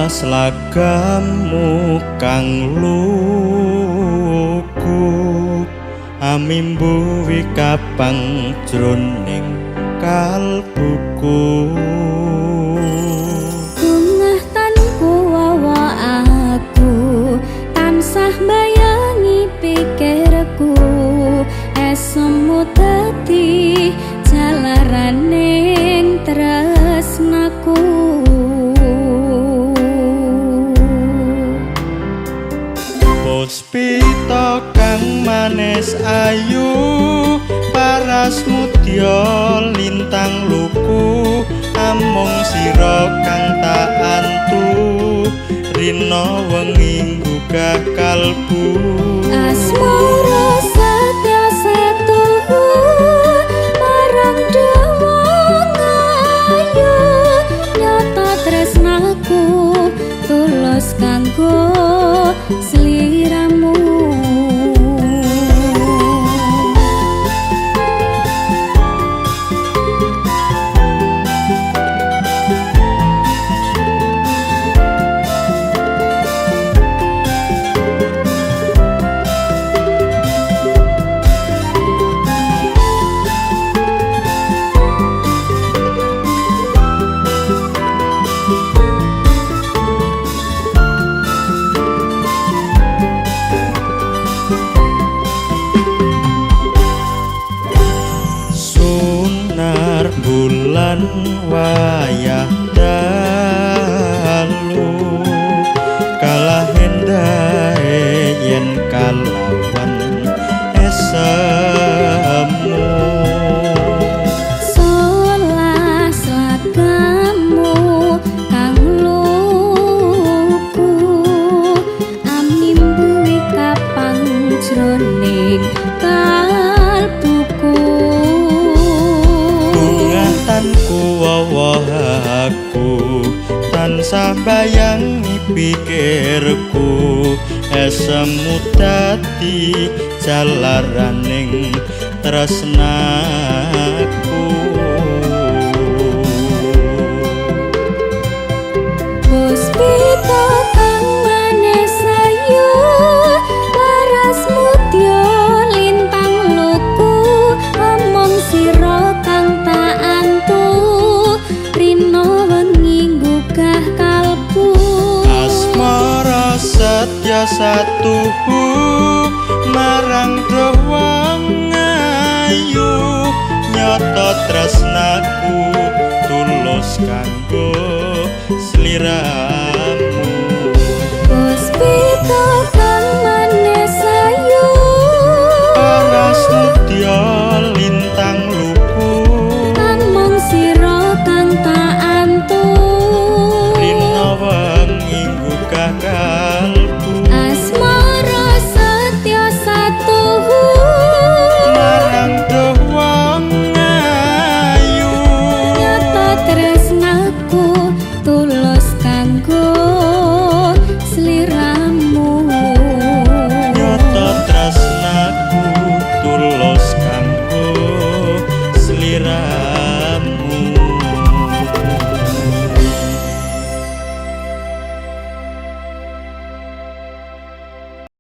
Slagamu kang lugu amimbu wikapang jroning kalbuku. Bungah tanku wawa aku tansah bayangi pikirku, esemu dadi jalaraning tresnaku. Puspita kang manis ayu, paras mudya lintang luku, amung sira kang tak antu rina wengi nggugah kalbu. Asmara setya setuhu marang dewa ayu, nyata tresnaku tulus kanggo sliramu. Sunar bulan wayah dalu, kalah endahe yen kalawan esemu. Solah slagamu kang lugu amimbu wikapang jroning kalbuku. Bungah tanku wawa aku tansah bayangi pikirku, esemu dadi jalaraning tresnaku. Puspita kang manis ayu, paras mudya lintang luku, amung sira kang tak antu rina wengi nggugah kalbu. Asmara setya satuhu marang wong ayu, nyata tresnaku tulus kanggo sliramu.